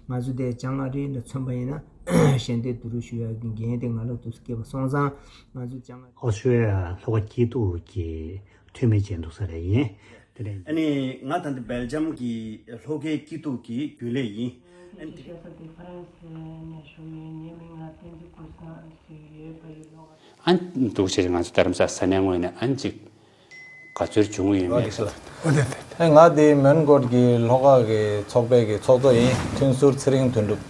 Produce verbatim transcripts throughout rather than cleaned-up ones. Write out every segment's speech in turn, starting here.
ང་ཚོ་དེ་ལྕང་ཨ་རིའི་འདྲ་མཚོན་པ་ཡིན་ན་ཞལ་འདེབས་བསྡུ་རུབ་ཞུ་ཡག་གི་འགན་དེ་ང་ལ་འདུག་སྐྱེས་པ་སོང་ཙང་ང་ཚོ་ལྕང་ཨ། ཨོ་སི་ཀྲི་ལི་ཡ་ལྷོ་ཁ་སྐྱིད་སྡུག་གི་འཐུས་མི་བྱས་འདུག་ས་རེད་ཡིན། དེ་ནས་ཨ་ནི་ང་ད་ལྟ་སྦེལ་ཇམ་གྱི་ལྷོ་ཁའི་སྐྱིད་སྡུག་གི་རྒྱུན་ལས་ཡིན། ཨ་ནི་དེ་ཤ་ཚ་དེ་ཧྥ་རན་སི་ནས་བྱུང་ཡོད། ངའི་མིང་ལ་བསྟན་འཛིན་ཀུན་བཟང་ཟེར་གྱི་ཡོད་པ་ཡིན་ལོ། ཨ་འདུག་བྱས་ང་ཚོ་རྡ་རམ་ས་ས་གནས་ངོས་ནས་ཨ་ཅིག་ག་ཚོད་བྱུང་ཡོད་མེད་ཨ་ང་དེ་མོན་གྷོ་གི་ལྷོ་ཁ་གི་ཚོགས་པའི་གི་ཚོགས་གཙོ་ཡིན། མཐུན་ཟུར་ཚེ་རིང་དོན་གྲུབ།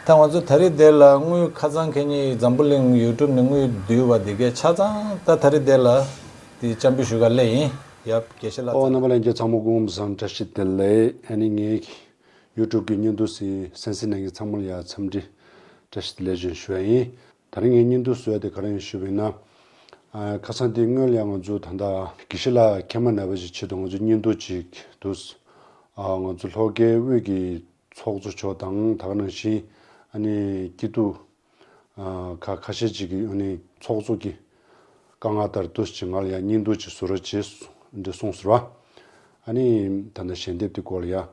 ད་ང་ཚོ་ད་རེས་དེ་ལ་དངུལ་ཁ་སང་ཁེ་ཉིན་འཛམ་བུ་གླིང་ཡུ་ཊུབ་ནས་དངུལ་བསྡུས་པ་འདི་གའི་ཆ་ཚང་ད་ད་རེས་དེ་ལ་དེ་བཅར་འདྲི་ཞུ་ག་སླེབས་ཡིན། ཡབ་དགེ་བཤེས་ལགས། ཨོ་རྣམ་པ་ལྷན་རྒྱས་ཚང་མ་སྐུ་ཁམས་བཟང་། བཀྲ་ཤིས་བདེ་ལེགས། ཨ་ནི་ངའི་ཡུ་ཊུབ་གི་བརྙན་ཐུང་གཟིགས་གསན་གཟིགས་གནང་མཁན་ཚང་མ་ལ་ཡང་འཚམས་འདྲི་བཀྲ་ཤིས་བདེ་ལེགས་ཞུ་ཞུ་བ་ཡིན། ད་རིང་ངས་བརྙན་ཐུང་བཟོས་ཏེ་ག་རེ་ཡིན་ཞུས་པ་ཡིན་ན། ཨ་ཁ་སང་དེའི་སྔོན་ལ་ང་ཚོ་ད་ལྟ་དགེ་བཤེས་ལགས་མཁལ་མ་ན་བ་ཞིག་ཆེད་དུ་ང་ཚོ་བརྙན་ཐུང་ཅིག་འདུག་ཨ་ང་ཚོ་ལྷོ་ཁའི་དབུས་ཀྱི་ཚོགས་གཙོ་མཆོག་དང་ད་ག་ནང་བཞིན་ཨ་ནི་སྐྱིད་སྡུག་ཨ་ཁ་ཁ་ཤས་ཅིག་གིས་ཨ་ནི་ཚོགས་གཙོ་གི་དཀའ་ངལ་ལྟར་འདུག་ཅིག་ང་ལ་ཡང་བརྙན་ཐུང་ཅིག་བཟོ་རོགས་བྱེད་འདི་གསུངས་ཟེར་བ། ཨ་ནི་ད་ལྟ་ཞལ་འདེབས་དེ་སྐོར་ལ་ཡང་།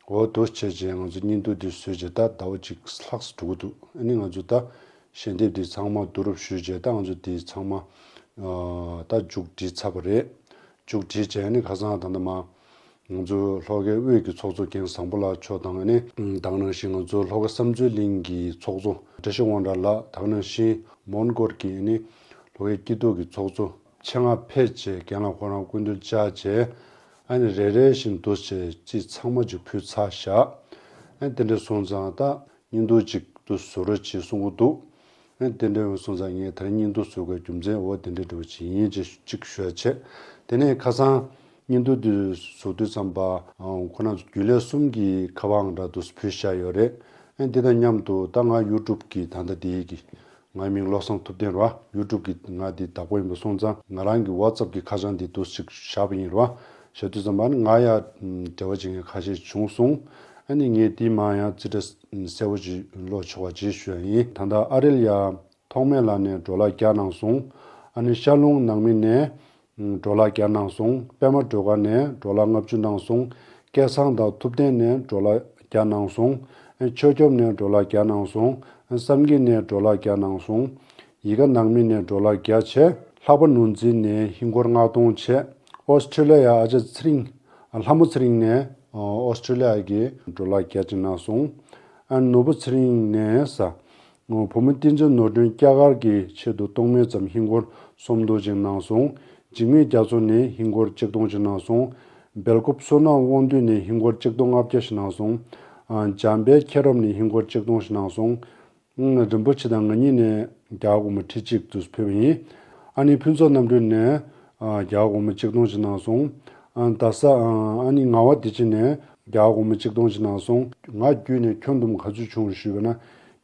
འོ་འདུག་བྱས་རྗེས་ང་ཚོ་བརྙན་ཐུང་འདི་བཟོས་རྗེས་ད་ཟླ་བ་གཅིག་ལྷག་ཙམ་འགྲོ་གི་འདུག་ཨ་ནི་ང་ཚོ་ད་ཞལ་འདེབས་འདི་ཚང་མ་བསྡུ་རུབ་ཞུས་རྗེས་ད་ང་ཚོ་འདི་ཚང་མ་ཨ་ད་མཇུག་བསྒྲིལ་ཚར་བ་རེད། མཇུག་བསྒྲིལ་རྗེས་ཨ་ནི་ཁ་སང་ད་ལྟ་མ་ང་ཚོ་ལྷོ་ཁའི་དབུས་ཀྱི་ཚོགས་གཙོ་རྒན་བཟང་པོ་ལགས་མཆོག་དང་ཨ་ནི་ད་ག་ནང་བཞིན་ང་ཚོ་ལྷོ་ཁ་བསམ་ཚུལ་གླིང་གི་ཚོགས་གཙོ་བཀྲ་ཤིས་དབང་གྲགས་ལགས། ད་ག་ནང་བཞིན་མོན་གྷོར་གྱི་ཨ་ནི་ལྷོ་ཁའི་སྐྱིད་སྡུག་གི་ཚོགས་གཙོ་ཆེད་མངགས་ཕེབས་བྱས་རྒན་ལགས་ཁོ་རང་སྐུ་མདུན་བཅར་བྱས། ཨ་ནི་རེ་རེ་བཞིན་འདུག་བྱས་ཅིག་ཚང་མ་ཅིག་ཕུལ་ཚར་བཞག་ཨ་ནི་དེ་འདྲ་སོང་ཙང་ད་བརྙན་ཐུང་ཅིག་ཏུ་བཟོ་རོགས་བྱེད་གསུང་གི་འདུག་ཨ་ནི་དེ་འདྲ་ཡོང་སོང་ཙང་ངས་ད་རིང་བརྙན་ཐུང་བཟོ་དགོས་རྒྱུ་མཚན་འོ་དེ་འདྲ་འདྲ་བོ་ཅིག་ཡིན་ཅེས་ཅིག་ཞུ་ཡ་བྱས། དེ་ནས་ཁ་སང་བརྙན་ཐུང་འདི་བཟོ་དུས་ཙམ་པ་ཁོ་རང་ཚོ་རྒྱུན་ལས་གསུམ་གྱི་ཁ་པར་ཨང་གྲངས་དུ་ཕུལ་བཞག་ཡོད་རེད། ཨ་ནི་དེ་དང་མཉམ་དུ་ད་ང་ཡུ་ཊུབ་གི་ད་ལྟ་དེའི་གི་ངའི་མིང་བློ་བཟང་ཐུབ་བསྟན་རེད་བ། ཡུ་ཊུབ་ཀྱི་ང་འདི་བདག་པོ་ཡིན་པ་སོང་ཙང་ང་རང་གི་ཝ་ཙབ་ཀྱི་ཁ་བྱང་འདི་འདུག་ཅིག་བཞག་པ་ཡིན་རེད་བ། བཞག་དུས་ཙམ་པ་ནི་ང་ཡ་འབྲེལ་བ་བྱེད་མཁན་ཁ་ཤས་བྱུང་སོང་། ཨ་ནི་ངས་འདི་མ་ཡང་རྩིས་ཁྲ་གསལ་པོ་ཅིག་ཀློག་ཆོག་པ་ཅིག་ཞུ་ཡ་ཡིན། ད་ལྟ་ཨ་རིར་ཡ་ཐོགས་མེད་ལགས་ནས་ཌོ་ལར་བརྒྱ་གནང་སོང་། ཨ་ནི་ཤར་ལུང་ནང་མི་ནས་ཌོ་ལར་བརྒྱ་གནང་སོང་། པད་མ་སྒྲོལ་དཀར་ནས་ཌོ་ལར་ལྔ་བཅུ་གནང་སོང་། སྐལ་བཟང་དང་ཐུབ་བསྟན་ནས་ཌོ་ལར་བརྒྱ་གནང་སོང་། ཆོས་སྐྱོབ་ནས་ཌོ་ལར་བརྒྱ་གནང་སོང་། བསམ་སྐྱིད་ནས་ཌོ་ལར་བརྒྱ་གནང་སོང་། ཡིད་དགའ་ནང་མི་ནས་ཌོ་ལར་བརྒྱ་བྱས། ལྷག་པ་ནོར་འཛིན་ནས་ཧིན་སྒོར་ལྔ་སྟོང་བྱས། ཨོ་སི་ཁྲི་ལི་ཡ་ཨ་ཅག་ཚེ་རིང་། ལྷ་མོ་ཚེ་རིང་ནས་ཨོ་སི་ཁྲི་ལི་ཡ་གི་ཌོ་ལར་བརྒྱ་ཅིག་གནང་སོང་། ཨ་ནོར་བུ་ཚེ་རིང་ནས་ས། བུ་མོ་བསྟན་འཛིན་ནོར་སྒྲོན་རྒྱ་གར་གྱི་ཆེད་དུ་སྟོང་མིན་ཙམ་ཧིན་སྒོར་སུམ་སྟོང་ཅིག་གནང་སོང་། འཇིགས་མེད་རྒྱ་མཚོ་ནས་ཧིན་སྒོར་ཆིག་སྟོང་ཅིག་གནང་སོང་། སྦེལ་ཀོབ་བསོད་ནམས་དབང་འདུས་ནས་ཧིན་སྒོར་ཆིག་སྟོང་ལྔ་བརྒྱ་ཞིག་གནང་སོང་། ཨ་འཇམ་དཔལ་མཁྱེན་རབ་ནས་ཧིན་སྒོར་ཆིག་སྟོང་ཞིག་གནང་སོང་། ཨ་རིན་པོ་ཆེ་དང་ང་གཉིས་ནས་རྒྱ་གར་སྒོར་མོ་ཁྲི་གཅིག་ཙམ་ཕུལ་བ་ཡིན། ཨ་ནི་ཕུན་ཚོགས་རྣམ་གྲོལ་ནས་ཨ་རྒྱ་གར་སྒོར་མོ་ཆིག་སྟོང་ཞིག་གནང་སོང་། ཨ་རྡ་ས་ཨ་ནི་ངག་དབང་བདེ་ཆེན་ནས་རྒྱ་གར་སྒོར་མོ་ཆིག་སྟོང་ཞིག་གནང་སོང་། ང་བརྒྱུད་ནས་ཁྱོན་བསྡོམས་ག་ཚོད་བྱུང་རེད་ཞུས་པ་ན།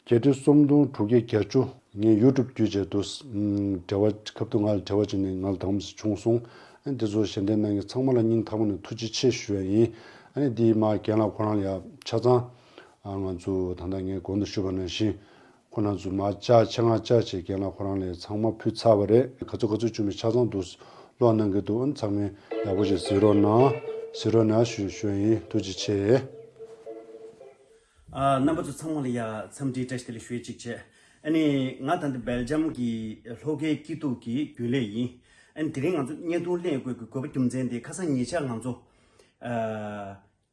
བརྒྱད་ཁྲི་སུམ་སྟོང་དྲུག་བརྒྱ་བརྒྱད་ཅུ། ངས་ཡུ་ཊུབ་བརྒྱུད་བྱས་འདུག་འབྲེལ་བ་ཁ་ཐུག་ང་ལ་འབྲེལ་བ་བྱས་ནས་ང་ལ་དང་པོ་བྱུང་སོང་། ཨ་ནི་དེ་ཚོ་ཞལ་འདེབས་གནང་མཁན་ཚང་མ་ལ་སྙིང་ཐག་པ་ནས་ཐུགས་རྗེ་ཆེ་ཞུ་ཡ་ཡིན། ཨ་ནི་འདིའི་མ་རྒན་ལགས་ཁོ་རང་ལ་ཡ་ཆ་ཚང་ང་ཚོ་ད་ལྟ་ངས་གོང་དུ་ཞུས་པ་ནང་བཞིན་ཁོ་རང་ཚོ་མ་བཅར་ཆེད་མངགས་བཅར་བྱས་རྒན་ལགས་ཁོ་རང་ལ་ཚང་མ་ཕུལ་ཚར་བ་རེད། ག་ཚོད་ག་ཚོད་བྱུང་མིན་ཆ་ཚང་འདུག་ཀློག་གནང་གི་འདུག་ཨ་ནི་ཚང་མས་ཡག་པོ་ཞིག་གཟིགས་རོགས་གནང་། གཟིགས་རོགས་གནང་ཞུ་ཞུ་ཡ་ཡིན། ཐུགས་རྗེ་ཆེ། ཨ་རྣམ་པ་ཚོ་ཚང་མ་ལ་ཡ་འཚམས་འདྲི་བཀྲ་ཤིས་བདེ་ལེགས་ཞུ་ཡ་གཅིག་བྱས། ཨ་ནི་ང་ད་ལྟ་སྦེལ་ཇམ་གྱི་ལྷོ་ཁའི་སྐྱིད་སྡུག་གི་རྒྱུན་ལས་ཡིན། ཨ་ནི་དེ་རིང་ང་ཚོ་བརྙན་ཐུང་ལེན་དགོས་ཀྱི་དགོས་པ་རྒྱུ་མཚན་དེ་ཁ་སང་ཉེ་ཆར་ང་ཚོ་ཨ་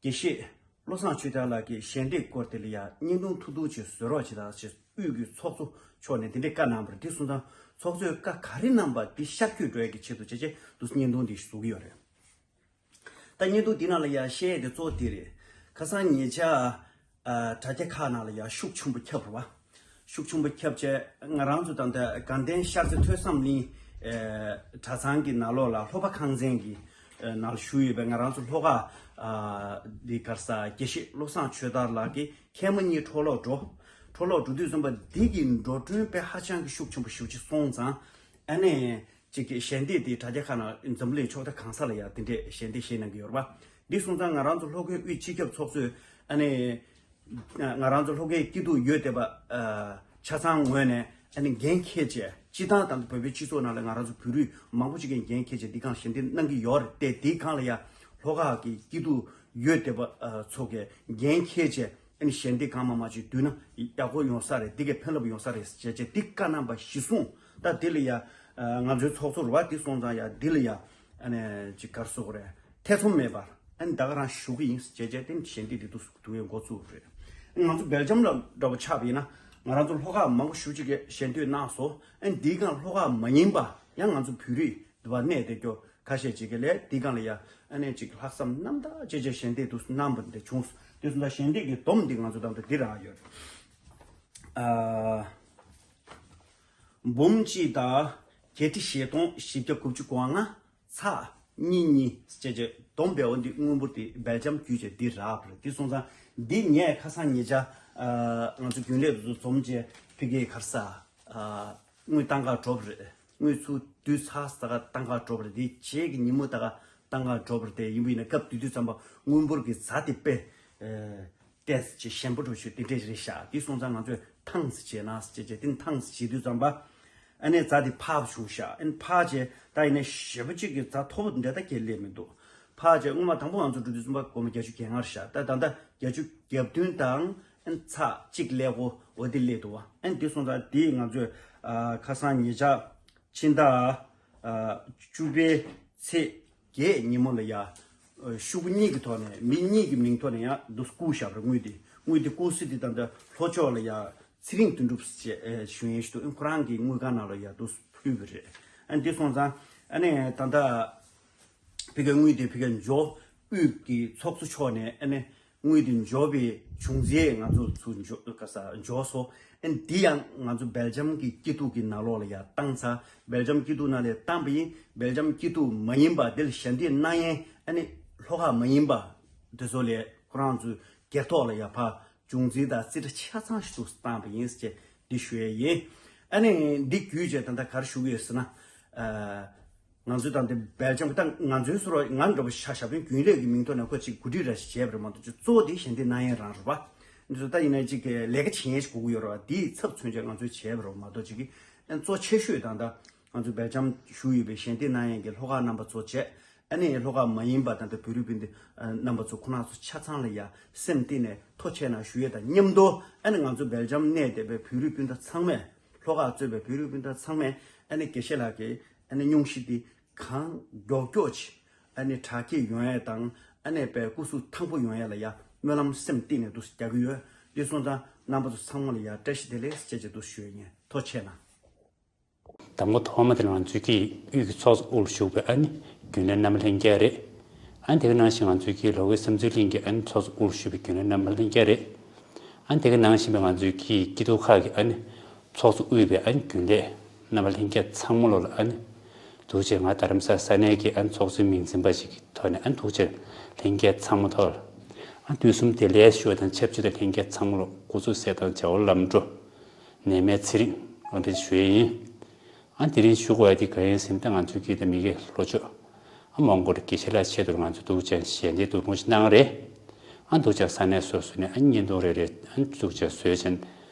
དགེ་བཤེས་བློ་བཟང་ཆོས་གྲགས་ལགས་ཀྱི་ཞལ་འདེབས་སྐོར་དེ་ལ་ཡ་བརྙན་ཐུང་ཐུང་ཐུང་ཅིག་བཟོ་རོགས་བྱེད་དང་ཞེས་དབུས་ཀྱི་ཚོགས་གཙོ་མཆོག་ནས་དེ་འདྲའི་བཀའ་གནང་བ་རེད། དེ་སོང་ཙང་ཚོགས་གཙོས་བཀའ་ག་རེ་གནང་པ་དེ་ཤར་བསྐྱོད་འགྲོ་ཡ་གི་ཆེད་དུ་བྱས་བྱས་འདུག་བརྙན་ཐུང་འདི་བཟོ་གི་ཡོད་རེད། ད་བརྙན་ཐུང་འདི་ནང་ལ་ཡ་བཤད་ཡས་དེ་གཙོ་བོ་དེ་རེད། ཁ་སང་ཉེ་ཆར་ཨ་དྲ་རྒྱ་ཁག་ནང་ལ་ཡ་ཤུགས་ཆེན་པོ་ཁྱབ་རེད་བ། ཤུགས་ཆེན་པོ་ཁྱབ་བྱས་ང་རང་ཚོ་ད་ལྟ་དགའ་ལྡན་ཤར་རྩེ་ཐོས་བསམ་གླིང་ཨ་གྲྭ་ཚང་གི་ནང་ལོགས་ལ་ལྷོ་པ་ཁང་ཚན་གྱི་ཨ་ནང་ལ་བཞུགས་ཡོད་པའི་ང་རང་ཚོ་ལྷོ་ཁ་ཨ་འདི་ག་རེ་ཟ་དགེ་བཤེས་བློ་བཟང་ཆོས་གྲགས་ལགས་ཀྱི་མཁལ་མ་གཉིས་འཕྲོ་བརླག་འགྲོ། འཕྲོ་བརླག་འགྲོ་དུས་ཙམ་པ་འདི་གི་འགྲོ་གྲོན་དཔེ་ཧ་ཅང་གི་ཤུགས་ཆེན་པོ་ཞེ་པོ་ཅིག་སོང་ཙང་ཨ་ནི། གཅིག་གིས་ཞལ་འདེབས་དེ་དྲ་རྒྱ་ཁག་ནང་འཛམ་བུ་གླིང་ཕྱོགས་མཐའ་གང་ས་ལ་ཡང་དེ་འདྲས་ཞལ་འདེབས་བཞེས་གནང་གི་ཡོད་རེད་པ། འདི་སོང་ཙང་ང་རང་ཚོ་ལྷོ་ཁའི་དབུས་སྤྱི་ཁྱབ་ཚོགས་གཙོས་ཨ་ནི་ང་རང་ཚོ་ལྷོ་ཁའི་སྐྱིད་སྡུག་ཡོད་བསྡད་པ་ཨ་ཆ་ཚང་ངོས་ནས་ཨ་ནི་འགན་འཁྱེར་བྱས་སྤྱི་བཏང་དང་བོད་པའི་སྤྱི་ཚོགས་ནང་ལ་ང་རང་ཚོ་བོད་རིགས་མང་པོ་ཅིག་གིས་འགན་འཁྱེར་བྱས་འདི་སྒང་ཞལ་འདེབས་གནང་གི་ཡོད་རེད་དེ། འདིའི་སྒང་ལ་ཡང་ལྷོ་ཁ་གི་སྐྱིད་སྡུག་ཡོད་བསྡད་པ་ཨ་ཚོ་གིས་འགན་འཁྱེར་བྱས། ཨ་ནི་ཞལ་འདེབས་གང་མང་མང་ཅིག་བསྡུས་ན་ཡག་པོ་ཡོང་ས་རེད། འདི་གས་ཕན་རླབས་ཡོང་ས་རེད་ཟེར་བྱས་བྱས་འདི་བཀའ་གནང་པ་གཞི་བཟུང་། ད་འདི་ལ་ཡ་ང་ཚོའི་ཚོགས་གཙོ་རུ་བ་འདི་སོང་ཙང་ཡ་འདི་ལ་ཡ་ཨ་ནི་ཅིག་ག་རེ་ཟེར་དགོས་རེད། ཐེ་ཚོམ་མེད་པར་ཨ་ནི་ད་ག་རང་ཞུ་གི་ཡིན་ཟེར་བྱས་བྱས་དེ་ནི་ཞལ་འདེབས་འདི་འདུག་འདུག་ཡང་འགོ་བཙུགས་རེད། ང་ཚོ་སྦེལ་ཇམ་ལ་འདྲ་པོ་ཆགས་པ་ཡིན་ན་ང་རང་ཚོ་ལྷོ་ཁ་མང་པོ་ཞེ་པོ་ཅིག་གིས་ཞལ་འདེབས་གནང་སོང་། ཨ་ནི་འདིའི་སྒང་ལྷོ་ཁ་མ་ཡིན་པ་ཡང་ང་ཚོ་བོད་རིགས་འདི་པར་གནས་བསྡད་རྒྱུ་ཁ་ཤས་ཅིག་གིས་ལས་འདིའི་སྒང་ལ་ཡ་ཨ་ནི་ཅིག་ལྷག་བསམ་རྣམ་དག་བྱས་བྱས་ཞལ་འདེབས་འདུག་གནང་པ་འདི་བྱུང་སོང་། དེ་སོང་ཙང་ཞལ་འདེབས་ཀྱི་སྡོམ་འདི་ང་ཚོ་ད་ལྟ་འདི་རག་ཡོད་རེད། ཨ། འབུམ་གཅིག་དང་བརྒྱད་ཁྲི་བཞི་སྟོང་བཞི་བརྒྱ་དགུ་བཅུ་གོ་ལྔ། ཚེག་གཉིས་གཉིས་ཟེར་བྱས་སྡོམ་པའི་འོ་འདི་དངུལ་འབོར་འདི་སྦེལ་ཇམ་བརྒྱུད་བྱས་འདི་རག་པ་རེད། འདི་སོང་ཙང་འདི་ངས་ཁ་སང་ཉེ་ཆར་ང་ཚོ་རྒྱུན་ལས་དེ་ཚོ་འཛོམས་བྱས་ཕ་གིའི་ག་རེ་ཟེར་དངུལ་གཏང་ག་འགྲོ་བ་རེད། དངུལ་ཚུར་བསྡུས་ཚར་ཙང་ད་ག་གཏང་ག་འགྲོ་བ་རེད། འདི་རྗེས་ཀྱི་ཉིན་མོ་ད་ག་གཏང་ག་འགྲོ་བ་རེད། དེ་ཡིན་པ་ཡིན་ན་སྐབས་དེ་དུས་ཙམ་པ་དངུལ་འབོར་གྱི་ཛ་དེ་དཔེ་ཏེས་ཅིག་ཞན་པོ་འགྲོ་ཤོས་དེ་འདྲས་རེད་ཤག་དེ་སོང་ཙང་ང་ཚོས་ཐང་སི་བྱས་ན་ཟེར་བྱས་དེ་ཐང་སི་བྱེད་དུས་ཙམ་པ་ཨ་ནི་ཛ་དེ་འཕར་བྱུང་ཤག་ཨ་ནི་འཕར་བྱས་ད་ཡིན་ན་ཞེ་པོ་ཅིག་གི་ཛ་མཐོ་པོ་འདྲ་ད་གས་སླེབས་མི་འདུག་འཕར་བྱས་སྔོན་མ་དང་པོ་ང་ཚོ་འགྲོ་དུས་ཙམ་པ་སྒོར་མོ་བརྒྱད་ཅུ་གྱ་ལྔ་རེད་ཤག་ད་ད་ལྟ་བརྒྱད་ཅུ་གྱ་བདུན་དང་ཨ་ནི་ཚེག་གཅིག་ཀླད་ཀོར་འོ་དེ་སླེབས་འདུག་བ། ཨ་ནི་དེ་སོང་ཙང་དེ་ང་ཚོས་ཁ་སང་ཉེ་ཆར་ཕྱི་ཟླ་བཅུ་པའི་ཚེས་བརྒྱད་ཉིན་མོ་ལ་ཡ། ཤོག་གུ་གཉིས་ཀྱི་ཐོག་ནས་མི་གཉིས་ཀྱི་མིང་ཐོག་ནས་ཡང་འདུག་བསྐུར་བཞག་པ་རེད། དངུལ་དེ་དངུལ་དེ་བསྐུར་སྲིད་དེ་ད་ལྟ་ལྷོ་ཕྱོགས་ལ་ཡ་ཚེ་རིང་དོན་གྲུབ་ཞེས་ཞུ་མཁན་ཞིག་འདུག་ཁོ་རང་གི་དངུལ་ཁང་ནང་ལ་ཡ་འདུག་ཕུལ་བ་རེད། ཨ་ནི་དེ་སོང་ཙང་ཨ་ནི་ད་ལྟ་ཕ་གིའི་དངུལ་དེ་ཕ་གིའི་འབྱོར་དབུས་ཀྱི་ཚོགས་གཙོ་མཆོག་ནས་ཨ་ནི། དངུལ་དེ་འབྱོར་བའི་བྱུང་རྩིས་ང་ཚོ་ཚུར་འབྱོར་ག་ས་འབྱོར་སོང་། ཨ་ནི་འདི་ཡང་ང་ཚོ་སྦེལ་ཇམ་གྱི་སྐྱིད་སྡུག་གི་ནང་ལོགས་ལ་ཡར་བཏང་ཚར། སྦེལ་ཇམ་སྐྱིད་སྡུག་ནང་ལ་བཏང་པ་ཡིན། སྦེལ་ཇམ་སྐྱིད་སྡུག་མ་ཡིན་པ་དེ་ལ་ཞལ་འདེབས་གནང་ཡས་ཨ་ནི་ལྷོ་ཁ་མ་ཡིན་པ་དེ་ཚོ་ལས་ཁོ་རང་ཚོའི་སྒེར་ཐོག་ལ་ཡར་ཕར་བྱུང་རྩིས་དང་རྩིས་ཁྲ་ཆ་ཚང་ཞིག་ཏུ་བཏང་པ་ཡིན་ཟེར་འདི་ཞུ་ཡས་ཡིན། ཨ་ནི་འདི་བརྒྱུད་བྱས་ད་ལྟ་ག་རེ་ཞུ་གི་ཡོད་ཟེར་ན། ཨ། ང་ཚོའི་ད་ལྟ་སྦེལ་ཇམ་ད་ང་ཚོའི་སོ་ར་ང་འདྲ་པོ་ཤ་ཞབས་བརྟན་རྒྱུན་ལས་ཀྱི་མིང་ཐོག་ནས་ཁོ་ཅིག་གོ་སྒྲིག་ར་ཞིག་བྱས་པ་རེད་མ་གཏོགས་ཅིག་གཙོ་བོ་དེ་ཞལ་འདེབས་གནང་ཡས་རང་རེད་པ། འདི་ཚོ་ད་ཡིན་ན་ཅིག་ལས་ཀ་བྱེད་མཁན་ཞིག་དགོས་ཀྱི་ཡོད་རེད་པ། དེའི་ཚབ་མཚོན་ཆ་ང་ཚོས་བྱས་པ་རེད་མ་གཏོགས་ཅིག་གི་གཙོ་ཆེ་ཤོས་ད་ལྟ་ང་ཚོ་སྦེལ་ཇམ་བཞུགས་ཡོད་པའི་ཞལ་འདེབས་གནང་ཡས་ཀྱི་ལྷོ་ཁ་རྣམ་པ་ཚོ་བྱས། ཨ་ནི་ལྷོ་ཁ་མ་ཡིན་པ་ད་ལྟ་བོད་རིགས་སྤུན་ཟླ་རྣམ་པ་ཚོ་ཁོ་རང་ཚོ་ཆ་ཚང་ལ་ཡ་སེམས་གཏིང་ནས་ཐུགས་རྗེ་ཆེ་གནང་ཞུ་ཡས་དང་མཉམ་དུ་ཨ་ནི་ང་ཚོ་སྦེལ་ཇམ་གནས་བསྡད་པའི་བོད་རིགས་སྤུན་ཟླ་ཚང་མས། ལྷོ་ཁ་གཙོས་པའི་བོད་རིགས་སྤུན་ཟླ་ཚང་མས་ཨ་ནི་དགེ་བཤེས་ལགས་ཀྱི་ཨ་ནི་སྙུང་གཞི་འདི་གང་མགྱོགས་མགྱོགས་ཅིག་ཨ་ནི་དྲག་སྐྱེད་ཡོང་ཡས་དང་ཨ་ནི་དཔེ་སྐུ་གཟུགས་ཐང་པོ་ཡོང་ཡས་ལ་ཡ་སྨོན་ལམ་སེམས་གཏིང་ནས་འདུག་རྒྱག་གི་ཡོད། དེ་སོང་ཙང་རྣམ་པ་ཚོ་ཚང་མ་ལ་ཡ་བཀྲ་ཤིས་བདེ་ལེགས་ཅེས་ཅེས་འདུག་ཞུ་ཡས་ཡིན། ཐུགས་རྗེ་ཆེ་གནང་། དང་པོ་ཐོག་མ་དེ་ང་ཚོའི་གི་དབུས་ཀྱི་ཚོགས་གཙོ་དབུར་བཞུགས་པའི་ཨ་ནི་རྒྱུན་ལས་རྣམ་པ་ལྷན་རྒྱས་རེད། ཨ་ནི་དེ་ག་ནང་བཞིན་ང་ཚོའི་གི་ལྷོ་ཁའི་བསམ་ཚུལ་གླིང་གི་ཨ་ནི་ཚོགས་གཙོ་དབུར་བཞུགས་པའི་རྒྱུན་ལས་རྣམ་པ་ལྷན་རྒྱས་རེད། ཨ་ནི་དེ་ག་ནང་བཞིན་པའི་ང་ཚོའི་གི་སྐྱིད་སྡུག་ཁག་གི་ཨ་ནི་ཚོགས་གཙོ་དབུས་པའི་ཨ་ནི་རྒྱུན་ལས་རྣམ་པ་ལྷན་རྒྱས་ཚང་མ་ལོ་ལ་ཨ་ནི་འདུག་བྱས་ང་རྡ་རམ་ས་ས་གནས་ཀྱི་ཨ་ནི་ཚོགས་གཙོའི་མིང་འཛིན་པ་ཞིག་གི་ཐོག་ནས་ཨ་ནི་འདུག་བྱས་ལྷན་རྒྱས་ཚང་མ་ཐོག་ལ་ཨ་ནི་དུས་གསུམ་བདེ་ལེགས་ཞུ་བ་དང་ཆབས་ཅིག་ཏུ་ལྷན་རྒྱས་ཚང་མ་ལོ་སྐུ་གཟུགས་གསལ་ཐང་བྱ་བ་ལམ་འགྲོ། ནད་མེད་ཚེ་རིང་། ཨ་འདི་ཞུ་ཡས་ཡིན། ཨ་དེ་རིང་ཞུ་དགོས་ཡ་དེ་ག་ཡིན་ཟེར་ན་ད་ང་ཚོའི་གི་ད་མི་དགེ་ལྷོ་ཕྱོགས་ཨ་མོན་གྷོ་རི་དགེ་བཤེས་ལགས་ཆེད་དུ་ང་ཚོ་འདུག་ཅན་ཞལ་འདེབས་བསྡུ་སྐོང་ཞིག་གནང་རེད། ཨ་འདུག་ཅན་ས་གནས་སོ་སོ་ནས་ཨ་བརྙན་ཐུང་རེ་རེ་ཨ་འདུག་ཅན་བཟོས་ཅན་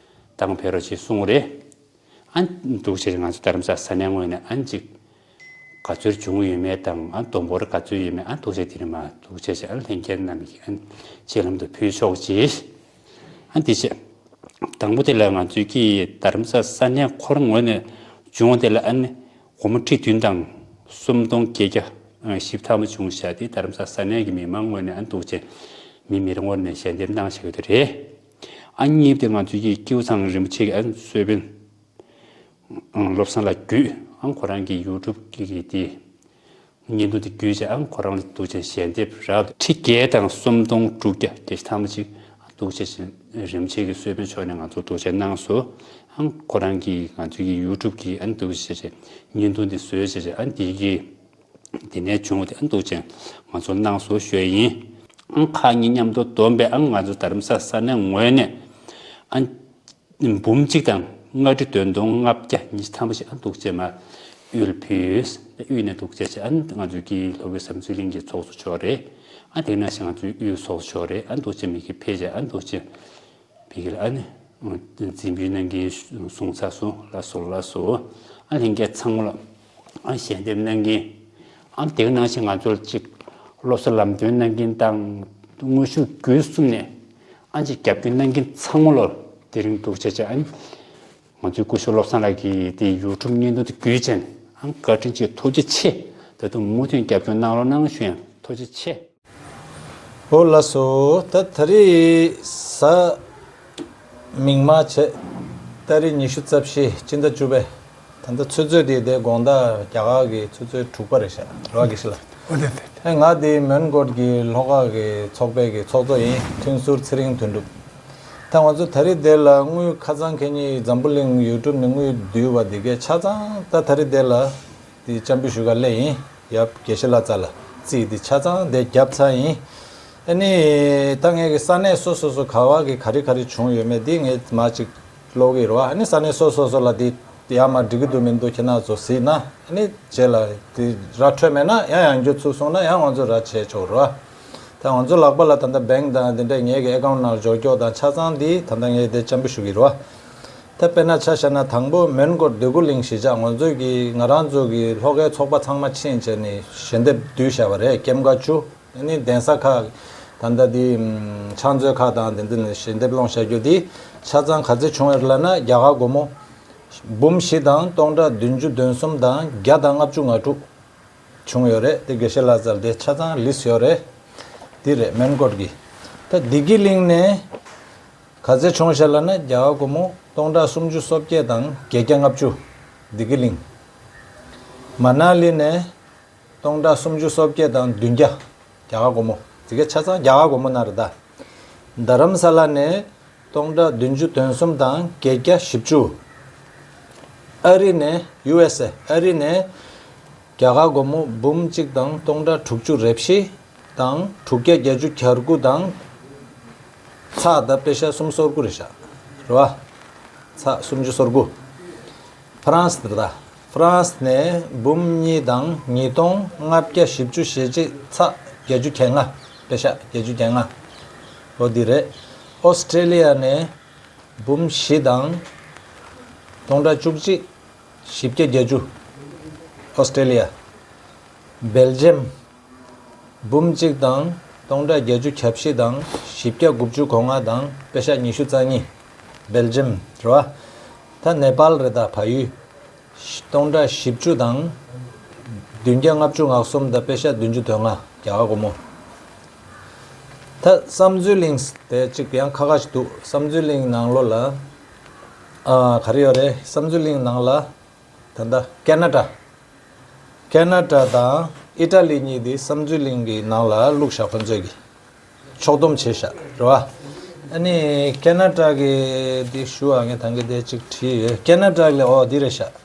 བཏང་ཕེབས་རོགས་ཅེས་གསུངས་རེད། ཨ་འདུག་ཅན་ང་ཚོ་རྡ་རམ་ས་ས་གནས་ངོས་ནས་ཨ་ཅིག་ག་ཚོད་བྱུང་ཡོད་མེད་དང་ཨ་བསྡོམས་འབོར་ག་ཚོད་ཡོད་མེད་ཨ་འདུག་ཅན་དེ་རིང་མ་འདུག་ཅན་ཞིག་ཨ་ལྷན་རྒྱས་རྣམས་ཀྱི་ཨ་ཆེད་ལམ་དུ་ཕུལ་ཆོག་ཅིག་ཨ་འདི་བྱས། དང་པོ་དེ་ལ་ང་ཚོའི་གི་རྡ་རམ་ས་ས་གནས་ཁོ་རང་ངོས་ནས་བྱུང་བ་དེ་ལ་ཨ་ནི་སྒོར་མོ་ཁྲི་བདུན་དང་སུམ་སྟོང་བརྒྱད་བརྒྱ་བཞི་བཅུ་ཐམ་པ་བྱུང་བཞག་དེ་རྡ་རམ་ས་ས་གནས་ཀྱི་མི་མང་ངོས་ནས་ཨ་འདུག་ཅན་མི་མི་རེ་ངོས་ནས་ཞལ་འདེབས་གནང་བཞག་ཡོད་དེ་རེད། ཨ་གཉིས་དེ་ང་ཚོའི་གི་ཀེའུ་ཚང་རིན་པོ་ཆེ་གི་ཨ་གསོལ་དཔོན་བློ་བཟང་ལགས་བརྒྱུད་ཨ་ཁོ་རང་གི་ཡུ་ཊུབ་གི་གི་དེ། བརྙན་ཐུང་དེ་བརྒྱུད་བྱས་ཨང་ཁོ་རང་ལ་འདུག་བྱས་ཞལ་འདེབས་རག་ཁྲི་བརྒྱད་དང་སུམ་སྟོང་དྲུག་བརྒྱ་བརྒྱད་ཅུ་ཐམ་པ་ཅིག་འདུག་བྱས་རིན་པོ་ཆེ་གི་གསོལ་དཔོན་མཆོག་ནས་ང་ཚོར་འདུག་བྱས་གནང་སོང་། ཨང་ཁོ་རང་གིས་ང་ཚོའི་གི་ཡུ་ཊུབ་གི་ཨང་འདུག་བྱས་བྱས་བརྙན་ཐུང་དེ་བཟོས་བྱས་བྱས་ཨང་དེ་གི་དེ་ནས་བྱུང་བ་དེ་ཨང་འདུག་བྱས་ང་ཚོར་གནང་སོང་ཞུ་ཡ་ཡིན། ཨང་ཁག་གཉིས་མཉམ་དུ་བསྡོམས་པས་ཨང་ང་ཚོ་རྡ་རམ་ས་ས་གནས་ངོས་ནས་ཨང་འབུམ་གཅིག་དང་ལྔ་ཁྲི་བདུན་སྟོང་ལྔ་བརྒྱ་ཉི་ཤུ་ཐམ་པ་ཞིག་ཨ་འདུག་བྱས་མ་དབུས་ལ་ཕུལ། དབུས་ནས་འདུག་བྱས་བྱས་ཨ་ང་ཚོའི་གི་ལྷོ་ཁའི་བསམ་ཚུལ་གླིང་གི་ཚོགས་གཙོ་མཆོག་རེད། ཨ་དེ་ནང་བཞིན་ང་ཚོའི་དབུས་ཚོགས་གཙོ་མཆོག་རེད། ཨ་འདུག་བྱས་མི་གི་ཕེབས་བྱས་ཨ་འདུག་བྱས་བི་གི་ལ་ཨ་ནི་འཛིན་བུའི་གནང་གིན་གསུང་ཚར་སོང་། ལགས་སོ་ལགས་སོ། ཨ་ལྷན་རྒྱས་ཚང་མ་ལ་ཨ་ཞལ་འདེབས་གནང་གིན་ཨ་དེ་ནང་བཞིན་ང་ཚོར་ཅིག་བློ་གསར་ལམ་སྟོན་གནང་གིན་དང་དངོས་ཤུགས་བརྒྱུད་གསུམ་ནས་ ཨ་ཅེ་རྒྱབ་སྐྱོར་གནང་མཁན་ཚང་མ་ལོ་དེ་རིང་འདུག་བྱས་བྱས་ཨ་ནི། ང་ཚོའི་སྐུ་ཞབས་བློ་བཟང་ལགས་ཀྱིས་དེ་ཡུ་ཊུབ་བརྙན་ཐུང་དེ་བརྒྱུད་བྱས་ནས་ཨང་བཀའ་དྲིན་ཆེ་ཐུགས་རྗེ་ཆེ། ད་དུང་མུ་མཐུད་རྒྱབ་སྐྱོར་གནང་རོགས་གནང་ཞུ་ཡང་ཐུགས་རྗེ་ཆེ། ཨོ་ལགས་སོ། ད་ད་རེས་གཟའ་མིག་དམར་བྱས་ཏ་རིག་ཉི་ཤུ་རྩ་བཞི་སྤྱི་ཟླ་བཅུ་པའི་ད་ལྟ་ཆུ་ཚོད་དེ་དེ་དགོང་དག་རྒྱ་གར་གྱི་ཆུ་ཚོད་དྲུག་པ་རེད་ཤག་རེད་བ་དགེ་བཤེས་ལགས། ཨོ་དེ་དེ་དེ། ཨེ་ང་དེ་མོན་གྷོ་གི་ལྷོ་ཁ་གི་ཚོགས་པའི་གི་ཚོགས་གཙོ་ཡིན། མཐུན་ཟུར་ཚེ་རིང་དོན་གྲུབ། ད་ང་ཚོ་ད་རེས་དེ་ལ་དངུལ་ཁ་སང་ཁེ་ཉིན་འཛམ་བུ་གླིང་ཡུ་ཊུབ་ནས་དངུལ་བསྡུས་པ་དེ་གས་ཆ་ཚང་ད་ད་རེས་དེ་ལ་དེ་བཅར་འབུལ་ཞུ་ག་སླེབས་ཡིན། ཡབ་དགེ་བཤེས་ལགས་རྩ་ལ་རྩིས་དེ་ཆ་ཚང་དེ་བརྒྱབ་ཚར་ཡིན། ཨ་ནི་ད་ངས་གི་ས་གནས་སོ་སོ་སོ་ག་བ་གི་ག་རེ་ག་རེ་བྱུང་ཡོད་མེད་དེ་ངས་མ་ཅིག་ཀློག་གི་རེད་བ། ཨ་ནི་ས་གནས་སོ་སོ་སོ་ལ་དེ་ཡར་མར་འགྲིག་གི་འདུག་མི་འདུག་ཁྱེད་རང་ཚོ་གཟིགས་ན། ཨ་ནི་རྗེས་ལ་དེ་ར་འཕྲོད་མེད་ན་ཡང་ཡང་བསྐྱར་ཚུར་གསུངས་ན་ཡང་ང་ཚོ་ར་བྱས་ཆོག་རེད་བ། ད་ང་ཚོ་ལག་པ་ལ་ད་ལྟ་བེང་དང་དེ་འདྲས་ངེད་ཀྱི་ཨེ་ཀའུན་ཊི་ནང་འབྱོར་སྐྱོར་དང་ཆ་ཚང་དེ་ད་ལྟ་ངས་དེ་བཅར་འབུལ་ཞུ་གི་རེད་བ། ད་དཔེར་ན་ཆ་བཞག་ན་དང་པོ་མོན་གྷོ་འདོད་རྒུ་གླིང་གཞིས་ཆགས་ང་ཚོ་གི་ང་རང་ཚོ་གི་ལྷོ་ཁའི་ཚོགས་པ་ཚང་མ་ཕྱིན་བྱས་ནས་ཞལ་འདེབས་བསྡུས་བཞག་པ་རེད། ཀེམ་ཀ་བཅུ། ཨ་ནི་གདན་ས་ཁག་ད་ལྟ་དེ་ཕྱག་མཛོད་ཁག་དང་དེ་འདྲ་ནས་ཞལ་འདེབས་སློང་བཞག་རྒྱུ་དེ་ཆ་ཚང་ག་ཚོད་བྱུང་ཡོད་ལབ་ན་རྒྱ་གར་སྒོར་མོ་འབུམ་བཞི་དང་སྟོང་ཕྲག་བདུན་ཅུ་དོན་གསུམ་དང་བརྒྱ་དང་ལྔ་བཅུ་ང་དྲུག་བྱུང་ཡོད་རེད། དེ་དགེ་བཤེས་ལགས་རྩ་ལ་དེ་ཆ་ཚང་ལིས་ཡོད་རེད། དེ་རེད་མོན་གྷོ་གི། ད་བདེ་སྐྱིད་གླིང་ནས་ག་ཚོད་བྱུང་ཤག་ལབ་ན་རྒྱ་གར་སྒོར་མོ་སྟོང་ཕྲག་སུམ་ཅུ་སོ་བརྒྱད་དང་བརྒྱད་བརྒྱ་ལྔ་བཅུ། བདེ་སྐྱིད་གླིང་། མ་ན་ལི་ནས་སྟོང་ཕྲག་སུམ་ཅུ་སོ་བརྒྱད་དང་བདུན་བརྒྱ། རྒྱ་གར་སྒོར་མོ་དེ་ག་ཆ་ཚང་རྒྱ་གར་སྒོར་མོ་ནང་རེད་ད། རྡ་རམ་ས་ལ་ནས་སྟོང་ཕྲག་བདུན་ཅུ་དོན་གསུམ་དང་བརྒྱད་བརྒྱ་བཞི་བཅུ། ཨ་རི་ནས་ཡུ་ཨེས་ཨེ་ཨ་རི་ནས་རྒྱ་གར་སྒོར་མོ་འབུམ་གཅིག་དང་སྟོང་ཕྲག་དྲུག་ཅུ་རེ་བཞི་དང་དྲུག་བརྒྱ་བརྒྱད་ཅུ་གྱ་དགུ་དང་ཚེག་ད་པེ་ཤ་སུམ་ཅུ་སོ་དགུ་རེད་ཤག་རེད་བ། ཚེག་སུམ་ཅུ་སོ་དགུ། ཧྥ་རན་སི་དེ་རེད་ད། ཧྥ་རན་སི་ནས་འབུམ་གཉིས་དང་ཉིས་སྟོང་ལྔ་བརྒྱ་བཞི་བཅུ་ཞེ་གཅིག་ཚེག་བརྒྱད་ཅུ་གྱ་ལྔ། པེ་ཤ་བརྒྱད་ཅུ་གྱ་ལྔ། ཨོ་འདི་རེད། ཨོ་སི་ཀྲེ་ལི་ཡ་ནས་འབུམ་བཞི་དང་སྟོང་ཕྲག་བཅུ་གཅིག་བཞི་བརྒྱ་བརྒྱད་ཅུ། ཨོ་སི་ཀྲེ་ལི་ཡ། སྦེལ་ཇམ། འབུམ་གཅིག་དང་སྟོང་ཕྲག་བརྒྱད་ཅུ་གྱ་བཞི་དང་བཞི་བརྒྱ་དགུ་བཅུ་གོ་ལྔ་དང་པེ་ཤ་ཉི་ཤུ་རྩ་གཉིས། སྦེལ་ཇམ་རེད་བ། ད་ནེ་པཱལ་རེད་ད་བལ་ཡུལ། སྟོང་ཕྲག་བཞི་བཅུ་དང་བདུན་བརྒྱ་ལྔ་བཅུ་ང་གསུམ་དང་པེ་ཤ་བདུན་ཅུ་དོན་ལྔ་རྒྱ་གར་སྒོར་མོ། ད་བསམ་ཚུལ་གླིང་དེ་གཅིག་ཡང་ཁ་ཁ་ཞིག་འདུག་བསམ་ཚུལ་གླིང་ནང་ལོགས་ལ་ཨ་ག་རེ་ཡོད་རེད། བསམ་ཚུལ་གླིང་ནང་ལ་ད་ལྟ་ཀེ་ན་ཌ། ཀེ་ན་ཌ་དང་ཨི་ཊ་ལི་གཉིས་དེ་བསམ་ཚུལ་གླིང་གི་ནང་ལ་བླུགས་བཞག་ཁོ་ཚོས་ཀྱི་ཕྱོགས་བསྡོམས་བྱས་བཞག་རེད་བ། ཨ་ནི་ཀེ་ན་ཌ་གི་དེ་ཞུ་བ་ངས་ད་གིན་དེ་གཅིག་བྲིས་ཡོད། ཀེ་ན་ཌ་ལ་ཨོ་འདི་རེད་བཞག་